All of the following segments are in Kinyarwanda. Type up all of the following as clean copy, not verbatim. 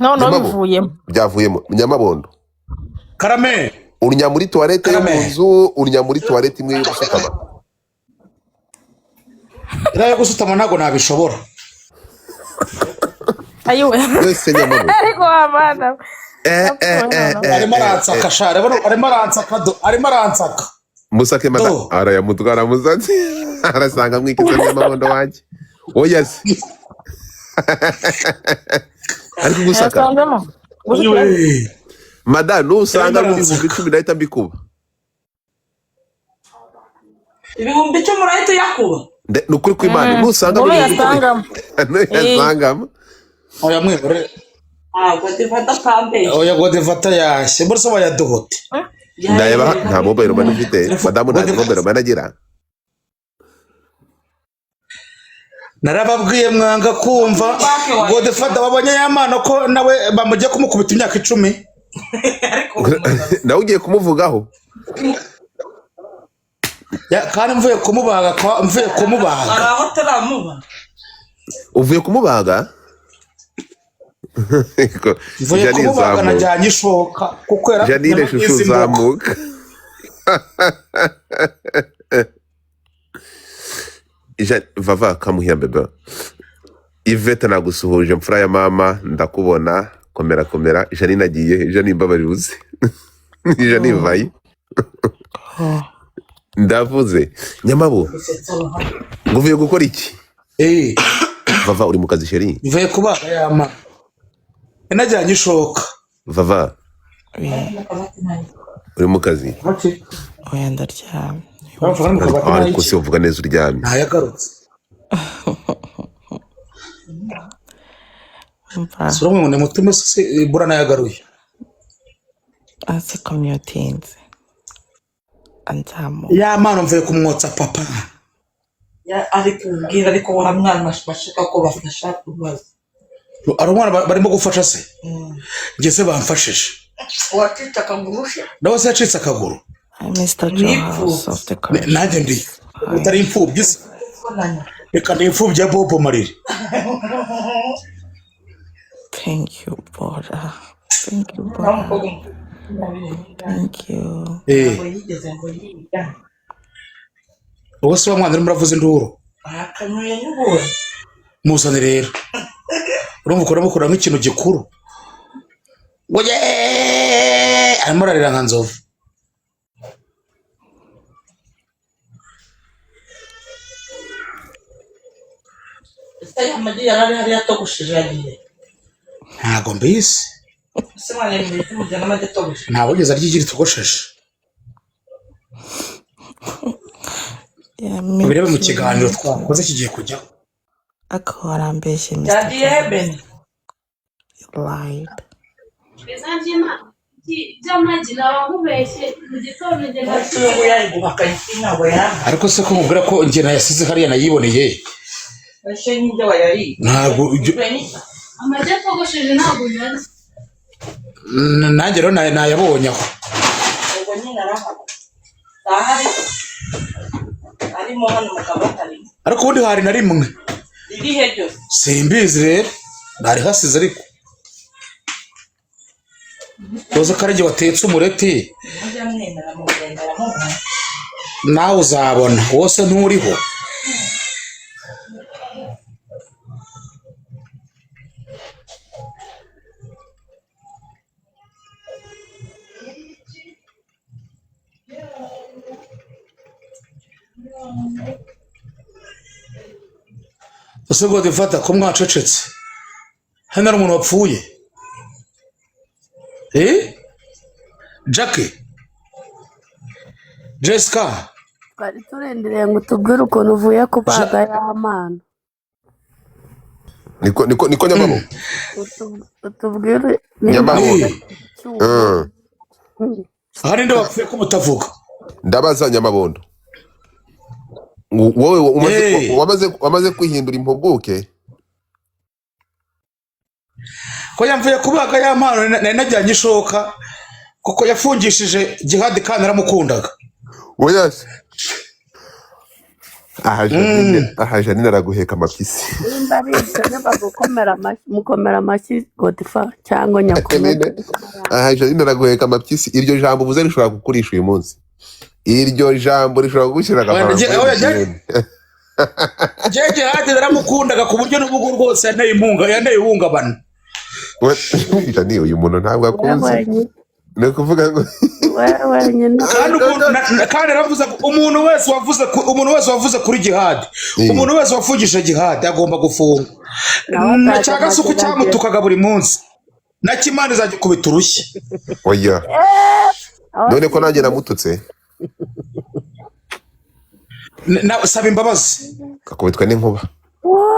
Noneho Nyamabo bivuyemo. Byavuyemo, Nyamabondo. Karame. Urnya muri toilette yo mu Karame. nzu, urnya muri toilette imwe yo gusutama? Iriya yo gusutama ntabwo nabishobora. Ayiwe. Wese, Nyamabo. Ariko wabana eh, eh, eh, Arimo eh, aransaka. eh. Sha, arimo aransaka do, arimo aransaka. Musake mada. Do. Arayamutwara musatsi, arasanga mwikiza. Nyamabondo wanjye, oya se, ariko gusaka. Yasanzemo. Ayiwe. Mada, nusanga Arimo muri ibihumbi aransaka. 10 ndahita mbikuba. 10,000 urahita uyakuba? Ni ukuri kw'Imana, nusanga ngo muri 10,000 nuyasangamo. Nuyasangamo. Oya mwihore. Ntabwo zifata pampeyi. Oya, godivata yashye mbese wayadohote. Ndayabaha, nta mobile money ufite, madamu? Nta mobile money agira. Narababwiye mwanga kumva. Godifata wabonye ya mpano ko nawe bamugiye kumukubita imyaka 10. Ariko Nawe ugiye kumuvugaho. Kandi mvuye kumubaga mvuye kumubaga. Hari aho turamuba. Uvuye kumubaga? Mvuye Janine, kumubaga. zamuka. Najyanye ishoka kuko yari Janine afite shushu izi mbogo. Zamuka. Vava kamuhira bebe. Ivete, nagusuhuje mfura ya mama, ndakubona, komera komera. Janine agiye. Janine, mbabarira, uze. Janine vayi. Ndavuze Nyamabo ngo uvuye gukora iki? Eh, Vava, uri mu kazi, chérie? Mvuye kubaga ya mama, najyanye ishoka. Vava, uri mu kazi? Oya, ndaryamye. Bavuga ngo Ariko kabati ariko n'ayiki. Si uvuga neza uryamye. Ntayagarutse. Mva. Sura mwe mutume se bura nayagaruye. Asi komyotinze anzamuka. Ya mpano mvuye kumwotsa papa. Ari kubwira ariko wa mwana bashaka ko bafasha kubaza. Ari umwana barimo gufasha se? Njye se bamfashije. Wacitse akaguru she. Nawe se yacitse akaguru. Hi, Mr. Joe House of the Nanjye ndi Corrections. utari imfubyi se? Reka, ndi imfubyi ya Bobo Marire. Thank you, Bora. Thank you, Bora. Thank you. Eh, Ntabwo yigeze ngo yiga. Ubwo se wa mwana urimo uravuza induru? Akanyoye nyubura. Muzane rero, urumva ukuntu amukura nk'ikintu gikuru ngo yeee, arimo ararira nka nzovu. Ese aya magi yari ari hariya atogosheje yagiye? Ntabwo mbizi. Ese mwana yemeye kumurya n'amagi atogosheje? Ntabwo wigeze arya igi ritogosheje. Yeah, me Ubirebe mu too. kiganiro Me too. twakoze kigiye kujyaho. Ako warambeshye, Mr. Yagiye Joe he House. Beni? You lied. By'amagi nabamubeshye mu gitondo njye. Uretse uyu nguyu yayiguha akayiti ntabwo yanga. Ariko se ko mubwira ko njye nayasize hariya nayiboneye? Ese nk'ibyo wayariye? Ntabwo Beni. Amagi atogosheje ntabwo nyarya. Nanjye rero nayabonye aho. Ubwo nyine arahari, ntahari, arimo hano mu kabati arimo. Ariko ubundi hari na rimwe. Ririhe ryose? Simbizi rero, ntari hasize, ariko uzi ko ari igihe watetse umureti. Mujya mwemera mugendera mubona. Nawe uzabona wose nturiho. Ese ngo dufata ko mwacecetse, hano hari umuntu wapfuye? Eh, Jackie, Jessica. Twari turindiriye ngo utubwire ukuntu uvuye kubaga y'amana. Niko niko niko, Nyamabo. Utubwire nimba Nyamabo. Eh, cyuma. Aha ninde wapfuye ko mutavuga? Ndabaza Nyamabondo. Wowe umaze Eh, wamaze kwihindura impuguke. Ko yamvuye kubaga ya mpano, nari najyanye ishoka kuko yafungishije Jihadi kandi naramukundaga. Oya se. Aha Janine, aha Janine araguheka amapyisi. Nimba ari ibyo, nibagukomera amashyi, mukomera amashyi Godfa cyangwa nyakomera. Janine, aha Janine araguheka amapyisi. Iryo jambo uvuze rishobora kukurisha uyu munsi, iryo jambo rishobora kugushyira Oya, agafaranga kuri oya, MTN. Njye Jihadi naramukundaga ku buryo n'ubu rwose yanteye inkunga, yanteye ihungabana. Janine, uyu muntu ntabwo We akunze wenyine. Ni ukuvuga ngo We wenyine. Kandi umuntu kandi naravuze ko umuntu wese wavuze kuri Jihadi, umuntu wese wafungishije Jihadi agomba gufungwa. Nawe Na azajya cya gasuku amageragere. cyamutukaga buri munsi, na kimana izagikubita urushyi. Oya. Aho None ko nanjye namututse? Saba imbabazi. Akubitwa n'inkuba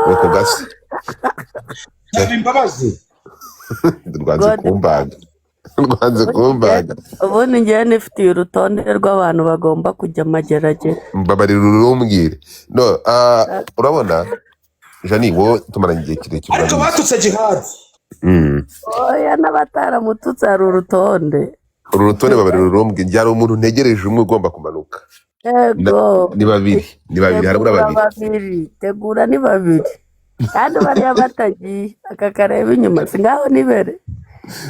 ni ku gasi. Saba imbabazi. Rwanze Godfa, kumbaga, rwanze ubundi njye kumbaga. Ubundi njye nifitiye urutonde rw'abantu bagomba kujya mageragere. Mbabarira urumbwire. No, urabona Jani, wowe tumaranye igihe kirekire, Ariko urabizi. batutse Jihadi. Oya, n'abataramututse hari urutonde. Uru rutonde, babarira urumbwire. Hari umuntu ntegereje umwe ugomba kumanuka. Yego. Ni babiri, ni babiri, harabura Tegura babiri. Babiri, tegura, ni babiri kandi bariya batagiye aka kareba inyuma si ngaho nibere.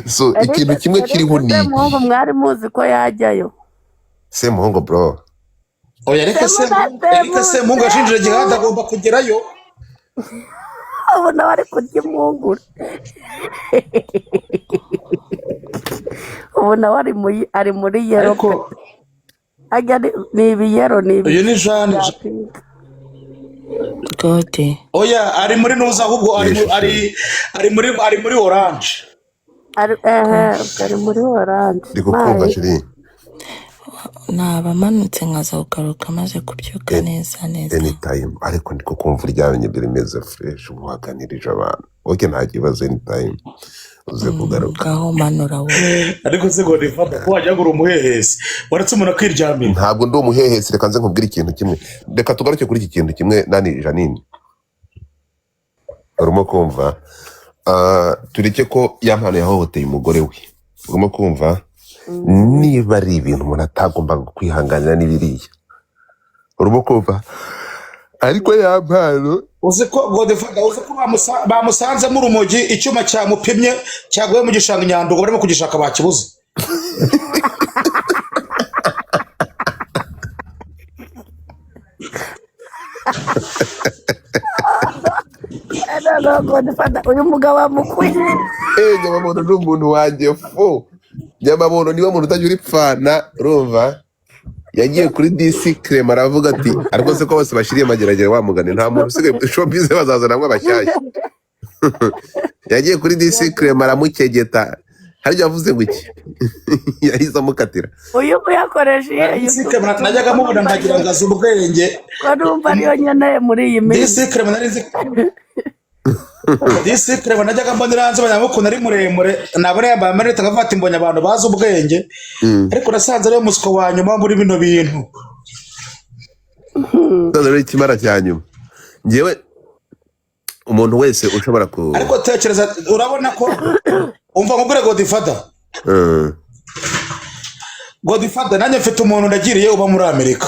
So ikintu kimwe kiriho ni Semuhungu iki? Mwari muzi ko yajyayo. Semuhungu bro. Oya, reka Semuhungu. Erike Semuhungu ashinjira Jihadi agomba kugerayo. Ubu nawe ari kurya impungure, ubu nawe ari muri yellow Ariko pe. Ajya ni ibiyero, ni uyu ni Jeanne. bya pink. Gode. Oya, ari muri nuza ahubwo ari Yesu. ari muri orange. Ari ehe, ubwo ari muri orange. Ndi kukumva. Mayi. Shiri. Naba manutse nkaza kugaruka maze kubyuka neza neza. Anytime, ariko ndi kukumva uryamye bimeze fresh, ubu waganirije abantu. Okay, nta kibazo, anytime uze kugaruka. Ngaho manura wowe. Ariko se ngo nifata ko wagira ngo uri umuhehesi, waretse umuntu akiryamira? Ntabwo ndi umuhehesi. Reka nze nkubwire ikintu kimwe, reka tugaruke kuri iki kintu kimwe. Nani, Janine, urimo kumva? Tureke ko ya mpano yahohoteye umugore we, urimo kumva? Niba ari ibintu umuntu atagombaga kwihanganira n'ibiriya, urimo kumva? Ariko ya mpano Uzi ko Godfather, uzi ko bamusanzemo urumogi, icyuma cyamupimye cyaguye mu gishanga i Nyandungu, barimo kugishaka bakibuze. No, Godfather, uyu mugabo amukwiye. Nyamabono ni umuntu wanjye fu. Nyamabono niwe muntu utajya uripfana, urumva? Yagiye kuri DC Clement aravuga ati ariko se ko bose bashiriye mageragere, wa mugani nta muntu usigaye showbiz, bazazanamwe abashyashya. Yagiye kuri DC Clement aramukegeta. Harya yavuze ngo iki? Yahise amukatira. Uyu muyakoresha iyihe DC YouTube? Clement najyaga mubona nkagira ngo azi ubwenge. Ko numva ariyo nkeneye muri iyi minsi. DC Clement nari nzi, DC Clement najyaga mbona iranze abanyamukunda ari muremure, nabona yambaye amarinete nkavuga ati mbonye abantu bazi ubwenge. Ariko nasanze ariwe muswa wa nyuma muri bino bintu. None rero ikimara cya nyuma, ngewe umuntu wese ushobora ku Ariko tekereza, urabona ko, umva nkubwire Godfather. Godfather, nanjye mfite umuntu ndagiriye uba muri Amerika.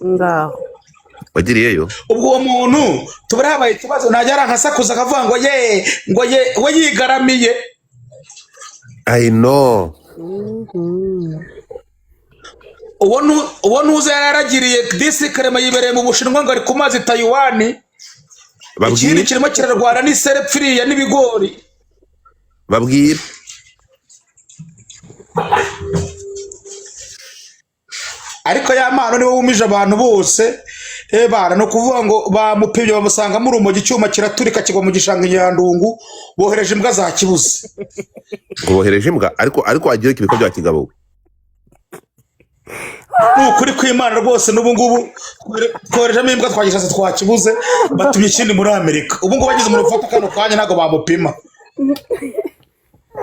Ngaho. Wagiriyeyo? Ubwo uwo muntu tuba habaye ikibazo najya arankasakuza akavuga ngo ye, ngo ye, we yigaramiye. I know. Uwo ntuza yari yaragiriye DC Clement yibereye mu Bushinwa ngo ari ku mazi Tayiwani, ikindi Babwire. kirimo kirarwana n'iserepfiriya n'ibigori. Babwire. Ariko ya mpano niwe wumije abantu bose. Bana ni ukuvuga ngo bamupimye bamusangamo urumogi, icyuma kiraturika kigwa mu gishanga i Nyandungu, bohereje imbwa za kibuze. Ngo bohereje imbwa? Ariko wagiye ibiko bya kigabo we. Ni ukuri kw'Imana rwose, n'ubu ngubu twoherejemo imbwa twagishatse twakibuze, batumye ikindi muri Amerika. Ubu ngubu bagize umuntu ufata kano kanya ntabwo bamupima.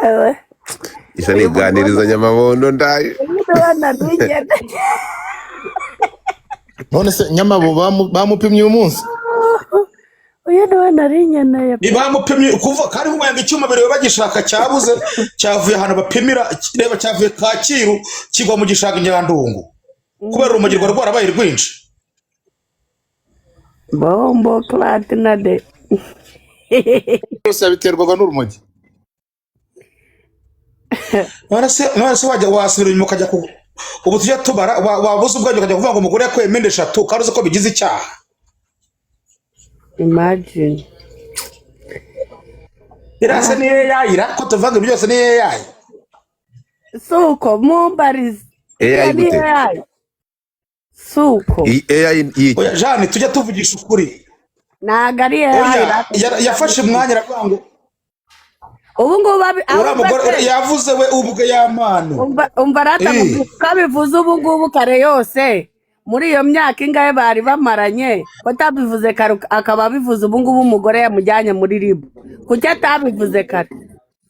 Ewe. Isa niganiriza nyamabondo ndayo. Uyu niwe nari. None se Nyamabo bamupimye uyu munsi? Uyu niwe nari nkeneye pe. Ntibamupimye kuva kandi nk'umuyaga icyuma bireba bagishaka cyabuze, cyavuye ahantu bapimira, reba cyavuye Kacyiru kigwa mu gishanga i Nyandungu kubera urumogi rwari rwarabaye rwinshi. Bombo clatina de. Byose yabiterwaga n'urumogi. None se wajya wasubira inyuma ukajya ku ubu tujya tubara, wabuze ubwenge ukajya kuvuga ngo umugore yakuyemo inda eshatu kandi uzi ko bigize icyaha. Imagine. Irase ni AI ra ko tuvuga ibyo byose ni AI. Suko mumbarize. AI Ni gute? AI. Suko. Iyi AI y'iki? Oya Jeanne, tujya tuvugisha ukuri. Ntago ari AI. Oya, yafashe umwanya aravuga ngo Ubu ngubu uriya ahubwo mugore se yavuze we ubwe Yampano. Umva rata Eh. ko abivuze ubu ngubu, kare yose muri iyo myaka ingahe bari bamaranye ko atabivuze kare, akaba abivuze ubu ngubu umugore yamujyanye muri RIB, kuki atabivuze kare?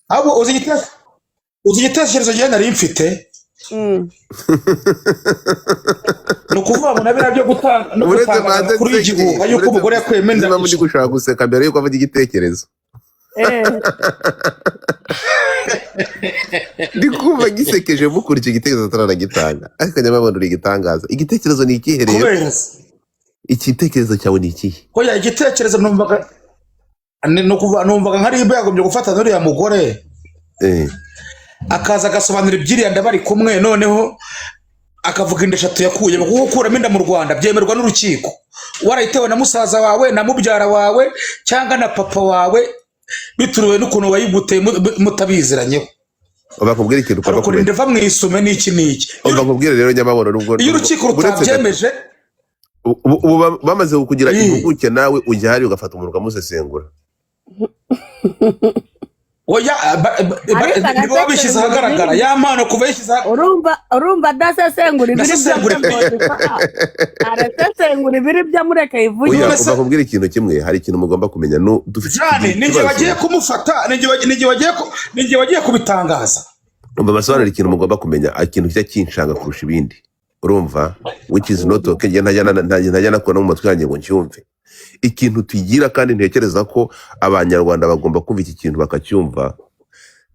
Ahubwo uzi igitekerezo njyewe nari mfite? Ni ukuvuga ngo na biriya byo gutanga no Uretse gutangaza banze amakuru nseke, y'igihuha yuko uretse umugore yakuyemo inda niba muri gushaka guseka mbere yuko avuga igitekerezo. Ndi kumva gisekeje mukura icyo gitekerezo ataranagitanga, ariko nyamabona uri igitangaza. Igitekerezo ni ikihe rero? Kubera se? Igitekerezo cyawe ni ikihe? Oya, igitekerezo numvaga ni ukuvuga numvaga nka RIB yagombye gufata n'uriya mugore akaza agasobanura iby'iriya nda bari kumwe, noneho akavuga inda eshatu yakuyemo, kuko gukuramo inda mu Rwanda byemerwa n'urukiko warayitewe na musaza wawe na mubyara wawe cyangwa na papa wawe, bituruwe n'ukuntu wayiguteye mutabiziranyeho. Bakubwira ikintu Hari ugomba ukuntu inda kumenya. iva mu isume n'iki n'iki. Bakubwira rero nyamabona nubwo Iyo urukiko uretse gato. rutabyemeje. Ubu bamaze kukugira impuguke, nawe ujya hariya ugafata umuntu ukamusesengura. Oya, Ariko nibo babishyize arasesengura ahagaragara. ibiri. Yampano kuva yishyize Urumva adasesengura ibiri byo. Ndasesengura. Arasesengura ibiri byo, mureke yivugire. Oya, None se- bakubwira ikintu kimwe, hari ikintu mugomba kumenya, no dufite Jane, tugira ninjye ikibazo. bagiye kumufata, ninjye bagiye kubitangaza. Umva basobanurira ikintu mugomba kumenya, ikintu kijya kinshanga kurusha ibindi, urumva, which is not okay. Njye ntajya nakora no mu matwi yanjye ngo ncyumve. Ikintu tugira kandi ntekereza ko Abanyarwanda bagomba kumva iki kintu bakacyumva,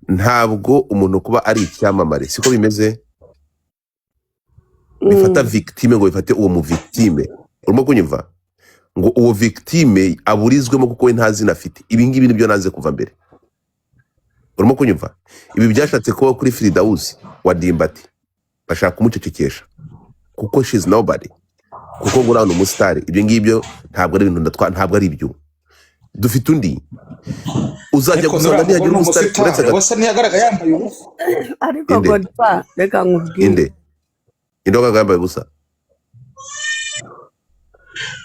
ntabwo umuntu kuba ari icyamamare siko bimeze bifata victime ngo bifate uwo mu victime, urimo kunyumva, ngo uwo victime aburizwemo kuko we nta zina afite. Ibi ngibi nibyo nanze kuva mbere, urimo kunyumva. Ibi byashatse kuba kuri Firidawusi wa Dimbati, bashaka kumucecekesha kuko she's nobody, kuko ngo uriya ni umusitari. Ibyo ngibyo ntabwo ari ibintu ntabwo ari ibyo. Dufite undi uzajya Ariko gusanga nuriya nihagira mugore ni umusitari uretse umusitari gato. Wese ntiyagaragaye yambaye ubusa. Ariko Inde? Godfa, reka nkubwire. Inde wagaragaye yambaye ubusa?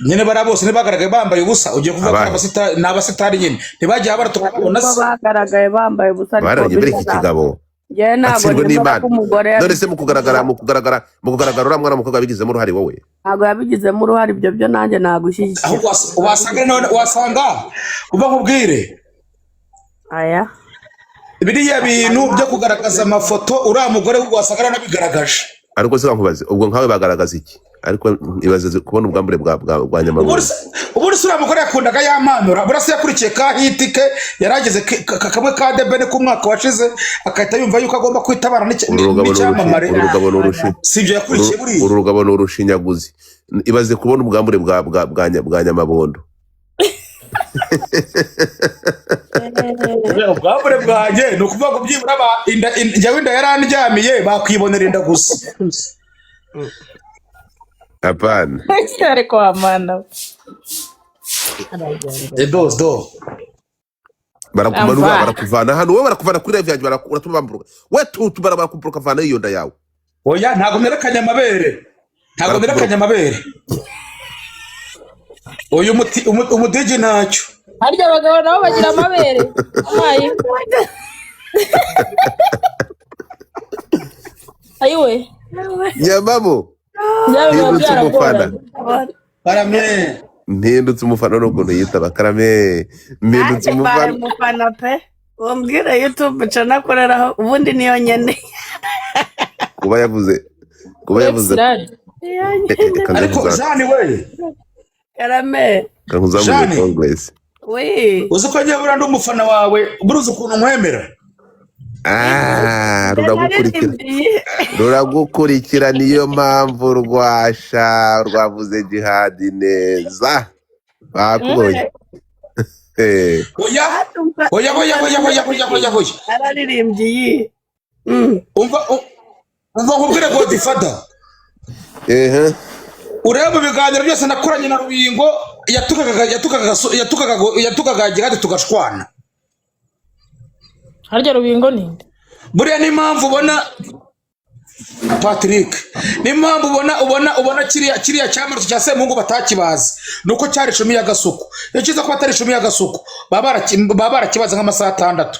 Nyine bariya bose ntibagaragaye bambaye ubusa, ugiye kuvuga ko ari Abahe? ni abasitari nyine, ntibagiye baratukabona Nubwo se? bagaragaye bambaye ubusa, ariko Barangije mbere iki bijya kigabo njyewe ntabwo atsindwe nemera n'Imana. ko umugore None se mu yabigizemo kugaragara uruhare. mu kugaragara uriya mwana w'umukobwa wabigizemo uruhare wowe? Ntabwo yabigizemo uruhare, ibyo byo nanjye nagushyigikira. Ahubwo wasanga none wasanga uba nkubwire Aya. biriya bintu byo kugaragaza amafoto, uriya mugore wasanga yaranabigaragaje. Ariko se nkubaze, ubwo nkawe bagaragaza iki? Ariko ibaze kubona ubwambure bwa Nyamabuye. Ubundi se uriya mugore yakundaga Yampanura, burasa yakurikiye ka hit ke yarageze kamwe ka debene k'umwaka washize, agahita yumva yuko agomba kwitabara Uru rugabo ni n'icyamamare. uru rugabo ni urushi Si ibyo yakurikiye buriya? Uru rugabo ni urushinyaguzi. Ibaze kubona ubwambure bwa Nyamabondo. Ubwambure bwanjye ni ukuvuga ngo byibura njyewe inda yarandyamiye, bakwibonera inda gusa. Apana. Ariko wamana. Dos do. Barakumanura. Ava. Barakuvana hano wowe, barakuvana kuri live yanjye, uratuma bamburuka we tutu, barakuburuka, vana iyo nda yawe. Oya, ntabwo nerekanye amabere, ntabwo nerekanye amabere. Uyu umudigi ntacyo. Harya abagabo nabo bagira amabere amayi ayiwe? Nyamabo. Byaba biba Mpindutse umufana. byaragoranye. Karame. Mpindutse umufana n'ukuntu yitaba karame, mpindutse Nanjye mbaye umufana. umufana pe, umbwire YouTube channel akoreraho ubundi niyo nkeneye. Kuba yavuze Website. Niyo nkeneye. Kanze Ariko Jane we. Karame. Kankuzamure. Jane. Congress. Wi. Uzi ko njyewe buriya ndi umufana wawe, buruzi ukuntu nkwemera. Ah, ruragukurikira. Naririmbye. Ruragukurikira, niyo mpamvu rwasha rwavuze jihadi neza. Bakubonye. Eh, Oya, oya, oya, oya, oya, oya, oya, oya. Araririmbye iyi. Umva, umva nkubwire, Godfather. Ehe. Urebe mu biganiro byose nakoranye na Rubingo, yatukaga Jihad tugashwana. Harya Rubingo ninde? Buriya n'impamvu ubona Patrick, n'impamvu ubona kiriya cyamarutse cya Semuhungu batakibazi, nuko cyari icumi ya Gasuku. Iyo kiza kuba atari icumi ya Gasuku, baba barakibaza nk'amasaha 6.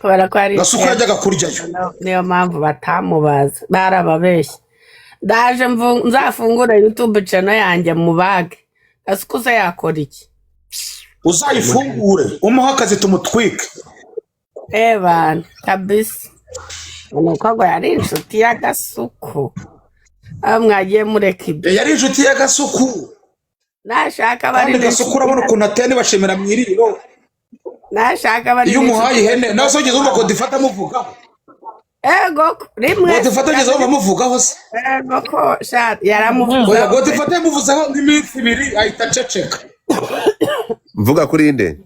Kubera ko ari Gasuku yajyaga kuryayo. Niyo mpamvu batamubaza, barababeshye. Ndaje nzafungure YouTube channel yanjye mubage. Gasuku se yakora iki? Uzayifungure, umuhe akazi tumutwike. Eh bana, kabisa umukobwa yari inshuti ya Gasuku, aho mwagiye mureka ibyo. Yari inshuti ya Gasuku. Nashaka bari Kandi Gasuku urabona ukuntu ateye, ntibashimira mu iriro. Nashaka bari Iyo umuhaye ihene nawe se ugeze wumva Godfather amuvugaho? Ego, rimwe. Godfather ugeze wumva amuvugaho se? Ego ko sha, yaramuvuze. Oya, Godfather yamuvuzeho nk'iminsi 2 ahita aceceka. Mvuga kuri nde?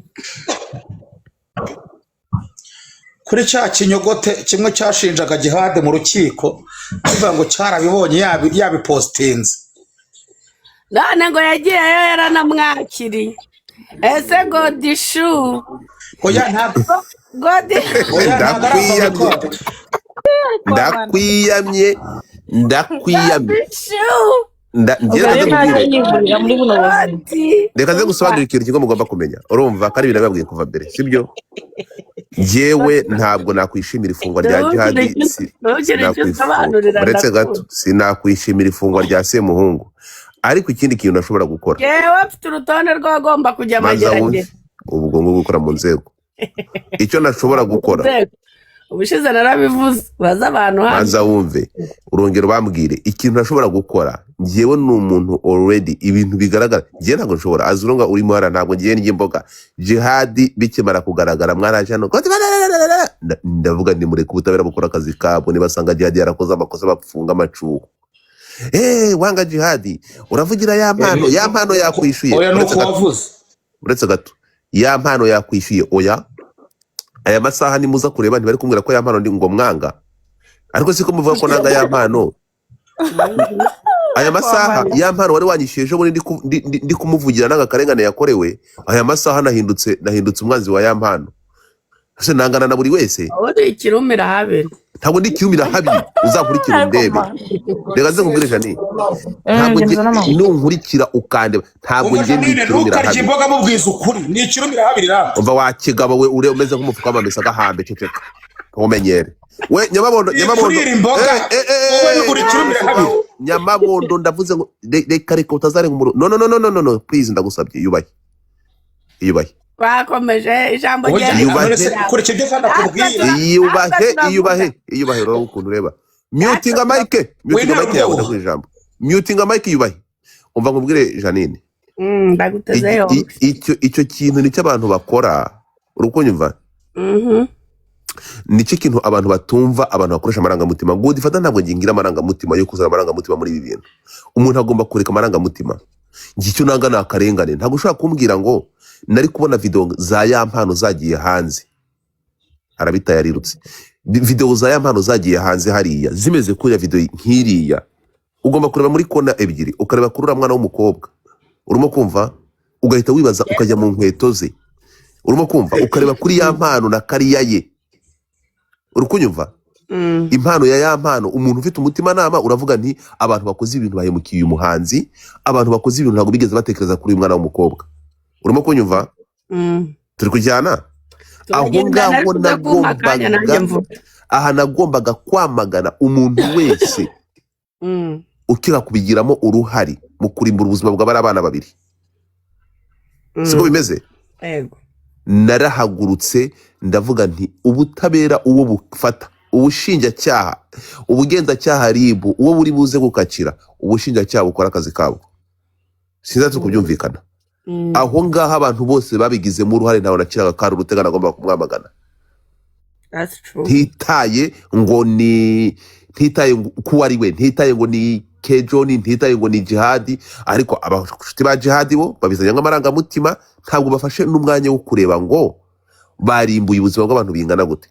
Kuri cya kinyogote kimwe cyashinjaga Jihad mu rukiko, kivuga ngo cyarabibonye, yabipostinze. None ngo yagiyeyo yaranamwakiriye. Ese Godishu? Oya, ntabwo. Godi. Oya, ntabwo ari Ndakwiyamye. akavuga. Ndakwiyamye, ndakwiyamye. Godishu. Njye Ubwo reka rero nze ntajya nkubwire. yigurira muri buno buzima. Godi. Reka nze gusobanurira ikintu kimwe mugomba kumenya. Urumva ko ari ibintu nababwiye kuva mbere, sibyo? Njyewe ntabwo nakwishimira ifungwa rya Jihadi. Ntugire icyo usobanurira. Uretse gato. Ndakunda. Sinakwishimira ifungwa rya Semuhungu, ariko ikindi kintu nashobora gukora, Yewe, mfite urutonde rw'abagomba kujya manza wumve. amageragere. Ubwo ngo gukora mu nzego, icyo nashobora gukora, Nzego. Ubushize narabivuze, baza abantu hano. Manza wumve, urongera ubambwire. Ikintu nashobora gukora njyewe, ni umuntu already ibintu bigaragara, njyewe ntabwo nshobora azurunga urimo hara, ntabwo ngiye ndya imboga. Jihadi bikimara kugaragara, mwaraje hano, ndavuga nti mureke ubutabera bukora akazi kabwo, nibasanga Jihadi yarakoze amakosa bafunga amacuho. Eh, wanga Jihadi, uravugira ya mpano, ya mpano yakwishyuye. Oya, ni Uretse uko gato. wavuze. Uretse gato, ya mpano yakwishyuye. Oya, aya masaha nimuza kureba ntibari kumbwira ko ya mpano ndi ngo mwanga, ariko siko muvuga ko nanga ya mpano. Aya masaha ya mpano wari wanyishyuye ejo bundi ndi kumuvugira nanga akarengane yakorewe, aya masaha nahindutse umwanzi wa ya mpano. Ese nangana na buri wese? Uri ikirumira habiri. Ntabwo ndi ikirumira habiri, uzakurikira Ariko undebe. ma Reka nze nkubwire, Jani, ntabwo ngenzo n'amaguru. Nunkurikira ukandeba, ntabwo Umva njye ndi Janine, ikirumira ntukarye habiri. imboga, mubwiza ukuri, ni ikirumira habiri rata. Umva wakigabo we, ure umeze nk'umufuka w'amamesa agahambe, ceceka ntumenyere we Nyababondo, Nyababondo. Kurira imboga. Eh, eh, eh, Wowe eh, uri ikirumira habiri. Nyamabondo, ndavuze ngo reka, reka utazarenga umuro. No, no, no, no, no, no, no, please, ndagusabye, yubahe, yubahe. Twakomeje ijambo Oya, rye. Yubahe. none se kurikira ibyo kandi akubwira. Iyubahe. Natwe Iyubahe, iyubahe. Urebe ukuntu ureba. Mutinga mic, mutinga mic yawe. Ntabwo. Ndakuha ijambo, mutinga mic, yubahe. Umva nkubwire, Janine. Ndaguteze yombi. Icyo kintu nicyo abantu bakora, uri kunyumva? Mhm. Nicyo kintu abantu batumva, abantu bakoresha amarangamutima. Godfather, ntabwo ngingira amarangamutima yo kuzana amarangamutima muri ibi bintu. Umuntu agomba kureka amarangamutima. Njye icyo nanga ni akarengane. Ntabwo ushobora kumbwira ngo nari kubona video za ya mpano zagiye hanze, arabita yarirutse. Video za ya mpano zagiye hanze hariya zimeze kuriya, video nk'iriya ugomba kureba muri kona ebyiri, ukareba kuri uriya mwana w'umukobwa, urimo kumva, ugahita wibaza, ukajya mu nkweto ze, urimo kumva, ukareba kuri ya mpano na kariya ye, uri kunyumva? Impano ya mpano, umuntu ufite umutimanama uravuga nti abantu bakoze ibintu bahemukiye uyu muhanzi, abantu bakoze ibintu ntabwo bigeze batekereza kuri uyu mwana w'umukobwa, urimo kunyumva? Turi kujyana aho Turagendana, ngaho. ariko uze kumpa akanya nanjye Nagombaga mvuga. Aha nagombaga kwamagana umuntu wese ukira kubigiramo uruhare mu kurimbura ubuzima bw'abari abana babiri. Siko bimeze? Yego. Narahagurutse ndavuga nti ubutabera uwo bufata, ubushinjacyaha, ubugenzacyaha, RIB, uwo buri buze gukakira, ubushinjacyaha bukora akazi kabwo. Sinzi kubyumvikana. Aho ngaho abantu bose babigizemo uruhare, ntawe nakiraga kari urutega, nagomba kumwamagana. That's true. Ntitaye ngo ni, ntitaye ngo kuwo ari we, ntitaye ngo ni Kejon, ntitaye ngo ni Jihadi, ariko abashuti ba Jihadi bo babizanye nk'amarangamutima, ntabwo bafashe n'umwanya wo kureba ngo barimbuye ubuzima bw'abantu bingana gute.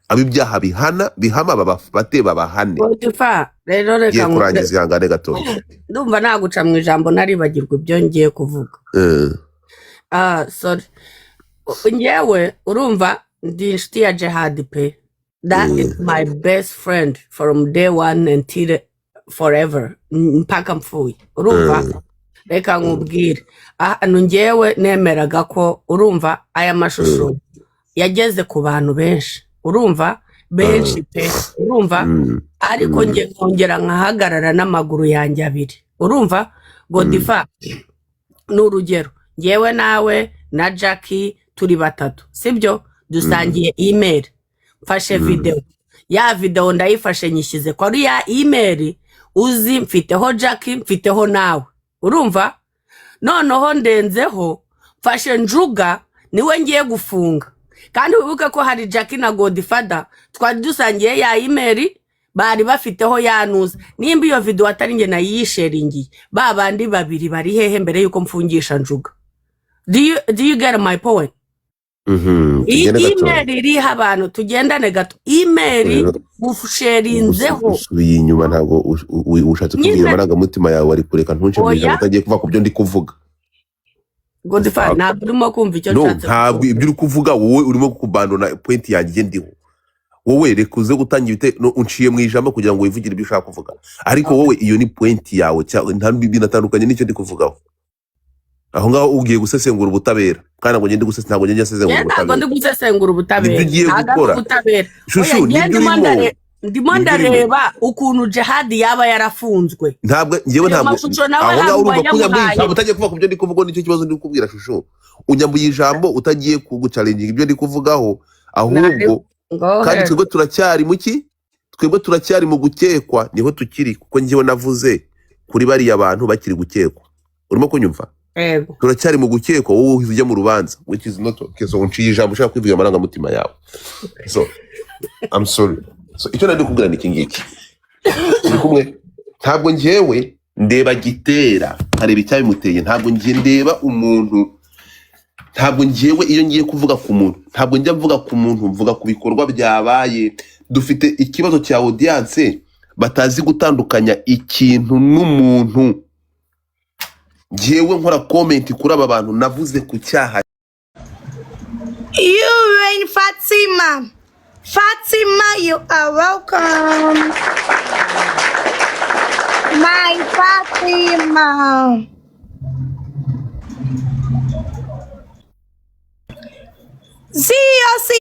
Ab'ibyaha bihana bihama babafate babahane. Godifa, rero Ngiye reka nkubwire, kurangiza, ihangane gatoya. Ndumva naguca mu ijambo, naribagirwa ibyo ngiye kuvuga. Ah, sorry. Ngewe urumva ndi inshuti ya Jihad pe, that is my best friend from day one until forever, mpaka mpfuye, urumva. Reka nkubwire ahantu ngewe nemeraga ko, urumva, aya mashusho yageze ku bantu benshi, urumva, benshi pe, urumva. Ariko njye nkongera nkahagarara n'amaguru yanjye abiri, urumva. Godifa, ni urugero, ngewe nawe na Jackie turi batatu, sibyo? Dusangiye email, mfashe videwo, ya videwo ndayifashe nyishyize kuri ya email uzi, mfiteho Jackie, mfiteho nawe, urumva. Noneho ndenzeho mfashe Njuga, niwe ngiye gufunga, kandi wibuke ko hari Jackie na Godfather twari dusangiye ya email, bari bafiteho yanuza. Nimba iyo videwo atari njye nayisharingiye, ba bandi babiri bari hehe mbere yuko mfungisha Njuga? Do you get my point? Mhm, Iyi tugende gatoya. email iriho abantu, tugendane gato, email Rero gusharinzeho. Usubiye inyuma, ntabwo ushatse kubwira Nyine amarangamutima yawe, ari kureka ntunce mu ijambo Oya. utagiye kuva ku byo ndi kuvuga. Godfather, ntabwo urimo kumva icyo No, nshatse ntabwo kuvuga. ibyo uri kuvuga, wowe urimo kubandona point yanjye ndiho. Wowe reka uze gutanga ibite, no, unciye mu ijambo kugira ngo wivugire ibyo ushaka kuvuga, ariko wowe iyo ni point yawe, nta binatandukanye n'icyo ndi kuvugaho. Aho ngaho ugiye gusesengura ubutabera, kandi ntabwo ngende gusesengura, ntabwo ngende nsesengura Njye ntabwo ubutabera. ndi gusesengura ubutabera. Nibyo ugiye Ntabwo ari gukora. ubutabera. Shushu, Oya, njye nibyo ndimo urimo. ndimo Nibyo urimo. ndareba ukuntu Jihadi yaba yarafunzwe. Ntabwo njyewe Ayo ntabwo mashusho nawe aho hari ngaho urumva ko unyambuye uwayamuhaye. ijambo utagiye kuvuga ku byo ndi kuvuga. Nicyo kibazo ndi kukubwira, Shushu, unyambuye ijambo utagiye kuguchallenginga ibyo ndi kuvugaho, ahubwo Go kandi ahead. twebwe turacyari mu ki? Twebwe turacyari mu gukekwa, niho tukiri, kuko njyewe navuze kuri bariya bantu bakiri gukekwa, urimo kunyumva? Yego. Turacyari mu gukekwa, wowe uhise ujya mu rubanza, which is not okay. So unciye ijambo ushaka kwivugira amarangamutima yawe, so I'm sorry. So icyo nari kubwira ni iki ngiki, turi kumwe. Ntabwo njyewe ndeba gitera nkareba icyabimuteye, ntabwo njye ndeba umuntu, ntabwo njyewe iyo ngiye kuvuga ku muntu, ntabwo njya mvuga ku muntu, mvuga ku bikorwa byabaye. Dufite ikibazo cya audience batazi gutandukanya ikintu n'umuntu. Njyewe nkora comment kuri aba bantu, navuze ku cyaha. You reign, Fatima. Fatima, you are welcome. My Fatima. See you, see.